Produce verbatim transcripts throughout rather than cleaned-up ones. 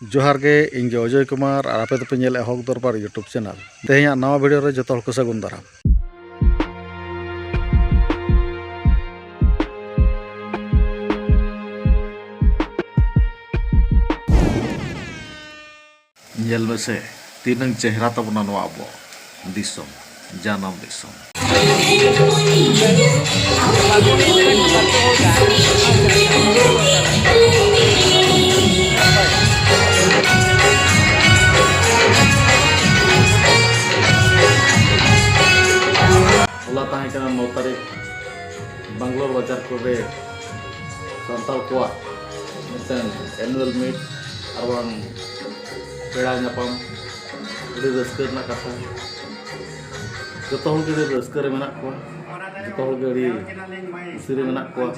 ᱡᱚᱦᱟᱨ ᱜᱮ, ᱤᱧ ᱜᱮ ᱚᱡᱚᱭ ᱠᱩᱢᱟᱨ ᱟᱨ ᱟᱯᱮ ᱫᱚᱯᱮ ᱧᱮᱞᱮᱫᱼᱟ ᱦᱚᱠ ᱫᱚᱨᱵᱟᱨ YouTube ᱪᱮᱱᱮᱞ᱾ ᱛᱮᱦᱮᱧᱟᱜ ᱱᱟᱣᱟ ᱵᱷᱤᱰᱤᱭᱳ ᱨᱮ ᱡᱚᱛᱚ ᱦᱚᱲ ᱠᱚ ᱥᱟᱹᱜᱩᱱ ᱫᱟᱨᱟᱢ᱾ ᱧᱮᱞ ᱢᱮᱥᱮ, ᱛᱤᱱᱟᱹᱝ ᱪᱮᱦᱨᱟ ᱛᱟᱵᱚᱱᱟ ᱱᱚᱣᱟ ᱟᱵᱚ ᱫᱤᱥᱚᱢ, ᱡᱟᱱᱟᱢ ᱫᱤᱥᱚᱢ᱾ ᱦᱚᱞᱟ ᱛᱟᱦᱮᱸ ᱠᱟᱱᱟ ᱱᱚ ᱛᱟᱹᱨᱤᱠᱷ, ᱵᱟᱝᱞᱳᱨ ᱵᱟᱡᱟᱨ ᱠᱚᱨᱮ ᱥᱟᱱᱛᱟᱲ ᱠᱚᱣᱟᱜ ᱢᱤᱫᱴᱮᱱ annual meet ᱟᱨ ᱵᱟᱝ ᱯᱮᱲᱟ ᱧᱟᱯᱟᱢ, ᱟᱹᱰᱤ ᱨᱟᱹᱥᱠᱟᱹ ᱨᱮᱱᱟᱜ ᱠᱟᱛᱷᱟ᱾ ᱡᱚᱛᱚ ᱦᱚᱲ ᱜᱮ ᱟᱹᱰᱤ ᱨᱟᱹᱥᱠᱟᱹ ᱨᱮ ᱢᱮᱱᱟᱜ ᱠᱚᱣᱟ, ᱡᱚᱛᱚ ᱦᱚᱲ ᱜᱮ ᱟᱹᱰᱤ ᱠᱩᱥᱤ ᱨᱮ ᱢᱮᱱᱟᱜ ᱠᱚᱣᱟ᱾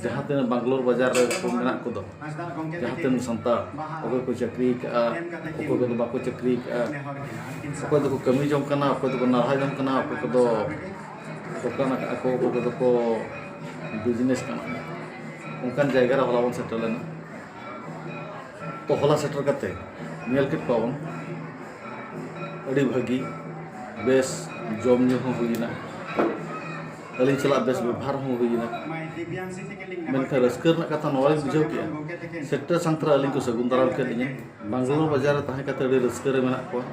ᱡᱟᱦᱟᱸ ᱛᱤᱱᱟᱹᱜ ᱵᱟᱝᱞᱳᱨ ᱵᱟᱡᱟᱨ ᱨᱮ ᱠᱚ ᱢᱮᱱᱟᱜ ᱠᱚᱫᱚ, ᱡᱟᱦᱟᱸ ᱛᱤᱱᱟᱹᱜ ᱥᱟᱱᱛᱟᱲ, ᱚᱠᱚᱭ ᱠᱚ ᱪᱟᱹᱠᱨᱤ ᱟᱠᱟᱫᱼᱟ, ᱚᱠᱚᱭ ᱠᱚᱫᱚ ᱵᱟᱠᱚ ᱪᱟᱹᱠᱨᱤ ᱟᱠᱟᱫᱼᱟ, ᱚᱠᱚᱭ ᱫᱚᱠᱚ ᱠᱟᱹᱢᱤ ᱡᱚᱝ ᱠᱟᱱᱟ, ᱚᱠᱚᱭ ᱫᱚᱠᱚ ᱱᱟᱞᱦᱟ ᱡᱚᱝ ᱠᱟᱱᱟ, ᱚᱠᱚᱭ ᱠᱚᱫᱚ ᱫᱚᱠᱟᱱ ᱟᱠᱟᱫᱼᱟ ᱠᱚ, ᱚᱠᱚᱭ ᱠᱚᱫᱚ ᱠᱚ business ᱠᱟᱱᱟ, ᱚᱱᱠᱟᱱ ᱡᱟᱭᱜᱟ ᱨᱮ ᱦᱚᱞᱟ ᱵᱚᱱ ᱥᱮᱴᱮᱨ ᱞᱮᱱᱟ᱾ ᱛᱚ ᱦᱚᱞᱟ ᱥᱮᱴᱮᱨ ᱠᱟᱛᱮ ᱧᱮᱞ ᱠᱮᱫ ᱠᱚᱣᱟ ᱵᱚᱱ, ᱟᱹᱰᱤ ᱵᱷᱟᱹᱜᱤ, ᱵᱮᱥ ᱡᱚᱢ ᱧᱩ ᱦᱚᱸ ᱦᱩᱭᱮᱱᱟ, ᱟᱹᱞᱤᱧ ᱥᱟᱞᱟᱜ ᱵᱮᱥ ᱵᱮᱵᱷᱟᱨ ᱦᱚᱸ ᱦᱩᱭᱮᱱᱟ᱾ ᱢᱮᱱᱠᱷᱟᱱ ᱨᱟᱹᱥᱠᱟᱹ ᱨᱮᱱᱟᱜ ᱠᱟᱛᱷᱟ ᱱᱚᱣᱟ ᱞᱤᱧ ᱵᱩᱡᱷᱟᱹᱣ ᱠᱮᱫᱼᱟ, ᱥᱮᱴᱮᱨ ᱥᱟᱱᱛᱨᱟ ᱟᱹᱞᱤᱧ ᱠᱚ ᱥᱟᱹᱜᱩᱱ ᱫᱟᱨᱟᱢ ᱠᱮᱫ ᱞᱤᱧᱟᱹ᱾ ᱵᱟᱝᱞᱳᱨ ᱵᱟᱡᱟᱨ ᱨᱮ ᱛᱟᱦᱮᱸ ᱠᱟᱛᱮ ᱟᱹᱰᱤ ᱨᱟᱹᱥᱠᱟᱹ ᱨᱮ ᱢᱮᱱᱟᱜ ᱠᱚᱣᱟ᱾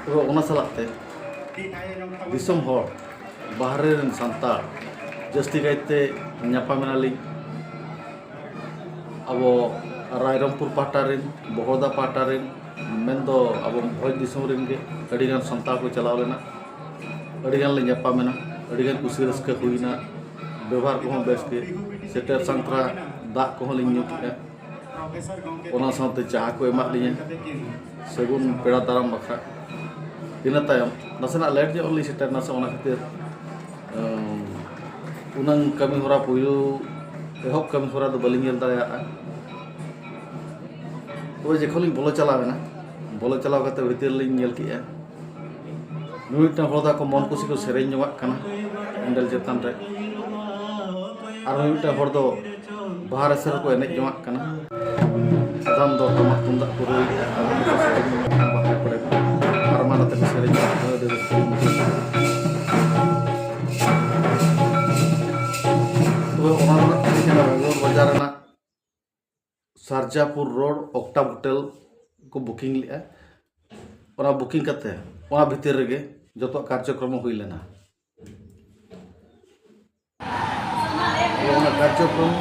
ᱛᱚᱵᱮ ᱚᱱᱟ ᱥᱟᱞᱟᱜ ᱛᱮ ᱫᱤᱥᱚᱢ ᱦᱚᱲ, ᱵᱟᱦᱨᱮ ᱨᱮᱱ ᱥᱟᱱᱛᱟᱲ, ᱡᱟᱹᱥᱛᱤ ᱠᱟᱭᱛᱮ ᱧᱟᱯᱟᱢ ᱮᱱᱟᱞᱤᱧ ᱟᱵᱚ ᱨᱟᱭᱨᱚᱝᱯᱩᱨ ᱯᱟᱦᱴᱟ ᱨᱮᱱ, ᱵᱚᱦᱚᱲᱫᱟ ᱯᱟᱦᱴᱟ ᱨᱮᱱ, ᱢᱮᱱᱫᱚ ᱟᱵᱚ ᱵᱷᱚᱸᱡᱽ ᱫᱤᱥᱚᱢ ᱨᱮᱱ ᱜᱮ ᱟᱹᱰᱤᱜᱟᱱ ᱥᱟᱱᱛᱟᱲ ᱠᱚ ᱪᱟᱞᱟᱣ ᱞᱮᱱᱟ᱾ ᱟᱹᱰᱤᱜᱟᱱ ᱞᱮ ᱧᱟᱯᱟᱢ ᱮᱱᱟ, ᱟᱹᱰᱤᱜᱟᱱ ᱠᱩᱥᱤ ᱨᱟᱹᱥᱠᱟᱹ ᱦᱩᱭᱱᱟ, ᱵᱮᱵᱚᱦᱟᱨ ᱠᱚᱦᱚᱸ ᱵᱮᱥ ᱜᱮ᱾ ᱥᱮᱴᱮᱨ ᱥᱟᱱᱛᱨᱟ ᱫᱟᱜ ᱠᱚᱦᱚᱸ ᱞᱤᱧ ᱧᱩ ᱠᱮᱫᱼᱟ, ᱚᱱᱟ ᱥᱟᱶᱛᱮ ᱪᱟ ᱠᱚ ᱮᱢᱟᱫ ᱞᱤᱧᱟ ᱥᱟᱹᱜᱩᱱ ᱯᱮᱲᱟ ᱫᱟᱨᱟᱢ ᱵᱟᱠᱷᱨᱟ᱾ ᱤᱱᱟᱹ ᱛᱟᱭᱚᱢ ᱱᱟᱥᱮᱱᱟᱜ ᱞᱮᱴ ᱧᱚᱜ ᱞᱤᱧ ᱥᱮᱴᱮᱨ ᱮᱱᱟ, ᱥᱮ ᱚᱱᱟ ᱠᱷᱟᱹᱛᱤᱨ ᱩᱱᱟᱹᱝ ᱠᱟᱹᱢᱤ ᱦᱚᱨᱟ ᱯᱩᱭᱞᱩ ᱮᱦᱚᱵ ᱠᱟᱹᱢᱤ ᱦᱚᱨᱟ ᱫᱚ ᱵᱟᱹᱞᱤᱧ ᱧᱮᱞ ᱫᱟᱲᱮᱭᱟᱜᱼᱟ᱾ ᱛᱚᱵᱮ ᱡᱚᱠᱷᱚᱱ ᱞᱤᱧ ᱵᱚᱞᱚ ᱪᱟᱞᱟᱣ ᱮᱱᱟ, ᱵᱚᱞᱚ ᱪᱟᱞᱟᱣ ᱠᱟᱛᱮ ᱵᱷᱤᱛᱤᱨ ᱞᱤᱧ ᱧᱮᱞ ᱠᱮᱜᱼᱟ, ᱢᱤᱢᱤᱫᱴᱟᱝ ᱦᱚᱲ ᱫᱚ ᱟᱠᱚ ᱢᱚᱱ ᱠᱩᱥᱤ ᱠᱚ ᱥᱮᱨᱮᱧ ᱡᱚᱝᱟᱜ ᱠᱟᱱᱟ ᱯᱮᱱᱰᱮᱞ ᱪᱮᱛᱟᱱ ᱨᱮ, ᱟᱨ ᱢᱤᱢᱤᱫᱴᱟᱝ ᱦᱚᱲ ᱫᱚ ᱵᱟᱦᱟ ᱨᱮᱥᱮ ᱨᱮᱠᱚ ᱮᱱᱮᱡ ᱡᱚᱝᱟᱜ ᱠᱟᱱᱟ᱾ ᱟᱫᱷᱟᱱ ᱫᱚ ᱴᱟᱢᱟᱠ ᱛᱩᱢᱫᱟᱜ ᱠᱚ ᱨᱩᱭᱮᱫᱼᱟ, ᱟᱫᱷᱟᱱ ᱫᱚ ᱥᱮᱨᱮᱧ ᱵᱟᱦᱟ ᱠᱚᱨᱮ ᱦᱟᱨᱢᱟᱱ ᱟᱛᱮ ᱠᱚ ᱥᱮᱨᱮᱧᱟ, ᱟᱹᱰᱤ ᱨᱟᱹᱥᱠᱟᱹ ᱵᱩᱡᱷᱟᱹᱜᱼᱟ᱾ ᱛᱚᱵᱮ ᱚᱱᱟ ᱨᱮᱱᱟᱜ ᱛᱟᱦᱮᱸ ᱠᱟᱱᱟ ᱵᱮᱝᱜᱟᱞᱳᱨ ᱵᱟᱡᱟᱨ ᱨᱮᱱᱟᱜ ᱥᱟᱨᱡᱟᱯᱩᱨ ᱨᱳᱰ ᱚᱠᱴᱟᱵ ᱦᱳᱴᱮᱞ ᱠᱚ ᱵᱩᱠᱤᱝ ᱞᱮᱫᱼᱟ᱾ ᱚᱱᱟ ᱵᱩᱠᱤᱝ ᱠᱟᱛᱮ ᱚᱱᱟ ᱵᱷᱤᱛᱤᱨ ᱨᱮᱜᱮ ᱡᱚᱛᱚᱣᱟᱜ ᱠᱟᱨᱡᱚᱠᱨᱚᱢ ᱦᱩᱭ ᱞᱮᱱᱟ᱾ ᱚᱱᱟ ᱠᱟᱨᱡᱚᱠᱨᱚᱢ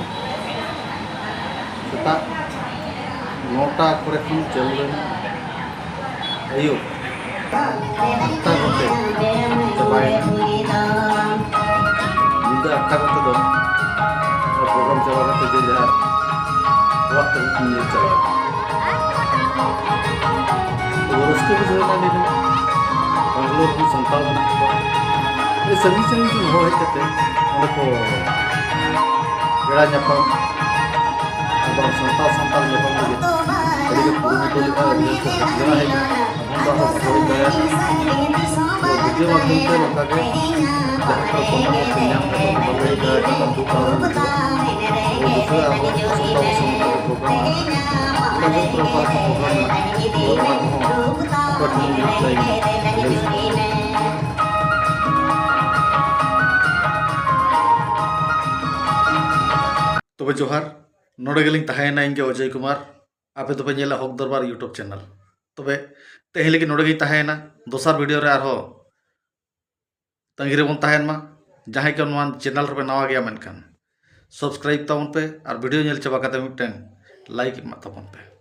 ᱥᱮᱛᱟᱜ ᱱᱚᱴᱟ ᱠᱚᱨᱮ ᱠᱷᱚᱱ ᱪᱟᱹᱞᱩ ᱞᱮᱱᱟ, ᱟᱹᱭᱩᱵ ᱟᱴᱴᱟ ᱠᱚᱛᱮ ᱪᱟᱵᱟᱭᱮᱱᱟ᱾ ᱧᱤᱫᱟᱹ ᱟᱴᱴᱟ ᱠᱚᱛᱮ ᱫᱚ ᱯᱨᱳᱜᱨᱟᱢ ᱪᱟᱵᱟ ᱠᱟᱛᱮ ᱡᱮ ᱡᱟᱦᱟᱸ ᱚᱲᱟᱜ ᱛᱮ ᱧᱤᱨ ᱪᱟᱞᱟᱣ ᱮᱱᱟ᱾ ᱛᱚ, ᱨᱟᱹᱥᱠᱟᱹ ᱵᱩᱡᱷᱟᱹᱣ ᱮᱱᱟ ᱱᱤᱭᱟᱹ᱾ ᱵᱮᱝᱜᱟᱞᱳᱨ ᱨᱮᱱ ᱥᱟᱱᱛᱟᱲ ᱢᱮᱱᱟᱜ ᱠᱚᱣᱟ, ᱟᱹᱰᱤ ᱥᱟᱺᱜᱤᱧ ᱥᱟᱺᱜᱤᱧ ᱠᱷᱚᱱ ᱦᱚᱲ ᱦᱮᱡ ᱠᱟᱛᱮ ᱚᱸᱰᱮ ᱠᱚ ᱯᱮᱲᱟ ᱧᱟᱯᱟᱢ, ᱟᱨ ᱵᱟᱝ ᱥᱟᱱᱛᱟᱲ ᱥᱟᱱᱛᱟᱲ ᱧᱟᱯᱟᱢ ᱞᱟᱹᱜᱤᱫ ᱟᱹᱰᱤ ᱠᱚ ᱠᱩᱨᱩᱢᱩᱴᱩ ᱞᱮᱫᱼᱟ, ᱟᱹᱰᱤ ᱦᱚᱲ ᱠᱚ ᱦᱮᱡ ᱞᱮᱱᱟ᱾ ᱟᱵᱚ ᱫᱚ ᱟᱵᱚ ᱵᱟᱵᱚᱱ ᱵᱟᱲᱟᱭᱟ᱾ ᱛᱚ, ᱵᱷᱤᱰᱤᱭᱳ ᱢᱟᱫᱽᱫᱷᱚᱢ ᱛᱮ ᱱᱚᱝᱠᱟ ᱜᱮ ᱡᱟᱦᱟᱸ ᱠᱚᱨᱮ ᱠᱚ ᱧᱟᱢ ᱠᱟᱛᱮ ᱠᱚ ᱵᱟᱰᱟᱭ ᱠᱟᱜᱼᱟ, ᱡᱟᱦᱟᱸ ᱫᱩᱠ ᱟᱞᱚᱢ ᱵᱩᱡᱷᱟᱹᱣᱟ᱾ ᱛᱚ, ᱫᱤᱥᱟᱹ ᱟᱵᱚ ᱥᱟᱱᱛᱟᱲ ᱥᱚᱢᱟᱡᱽ ᱨᱮ ᱯᱨᱳᱜᱨᱟᱢ ᱢᱮᱱᱟᱜᱼᱟ᱾ ᱚᱱᱠᱟ ᱜᱮ ᱯᱩᱨᱟᱹ ᱯᱟᱨᱠ ᱯᱨᱳᱜᱨᱟᱢ ᱢᱮᱱᱟᱜᱼᱟ᱾ ᱛᱚ, ᱚᱱᱟ ᱠᱚᱦᱚᱸ ᱠᱟᱹᱴᱤᱡ ᱞᱟᱹᱭ ᱞᱟᱹᱭ ᱥᱟᱱᱟᱧᱟ᱾ ᱛᱚᱵᱮ ᱡᱚᱦᱟᱨ, ᱱᱚᱰᱮ ᱜᱮᱞᱤᱧ ᱛᱟᱦᱮᱸᱭᱮᱱᱟ ᱤᱧ ᱜᱮ ᱚᱡᱚᱭ ᱠᱩᱢᱟᱨ᱾ ᱟᱯᱮ ᱫᱚᱯᱮ ᱧᱮᱞᱟ ᱦᱚᱠ ᱫᱚᱨᱵᱟᱨ YouTube ᱪᱮᱱᱮᱞ᱾ ᱛᱚᱵᱮ ᱛᱮᱦᱮᱧ ᱞᱟᱹᱜᱤᱫ ᱱᱚᱰᱮ ᱜᱤᱧ ᱛᱟᱦᱮᱸᱭᱮᱱᱟ᱾ ᱫᱚᱥᱟᱨ ᱵᱷᱤᱰᱤᱭᱳ ᱨᱮ ᱟᱨᱦᱚᱸ ᱛᱟᱺᱜᱤ ᱨᱮᱵᱚᱱ ᱛᱟᱦᱮᱱ ᱢᱟ᱾ ᱡᱟᱦᱟᱸᱭ ᱠᱚ ᱱᱚᱣᱟ ᱪᱮᱱᱮᱞ ᱨᱮᱯᱮ ᱱᱟᱣᱟ ᱜᱮᱭᱟ ᱢᱮᱱᱠᱷᱟᱱ ᱥᱟᱵᱥᱠᱨᱟᱭᱤᱵ ᱛᱟᱵᱚᱱ ᱯᱮ ᱟᱨ ᱵᱷᱤᱰᱤᱭᱳ ᱧᱮᱞ ᱪᱟᱵᱟ ᱠᱟᱛᱮ ᱢᱤᱫᱴᱟᱝ ᱞᱟᱭᱤᱠ ᱮᱢᱟᱜ ᱛᱟᱵᱚᱱ ᱯᱮ᱾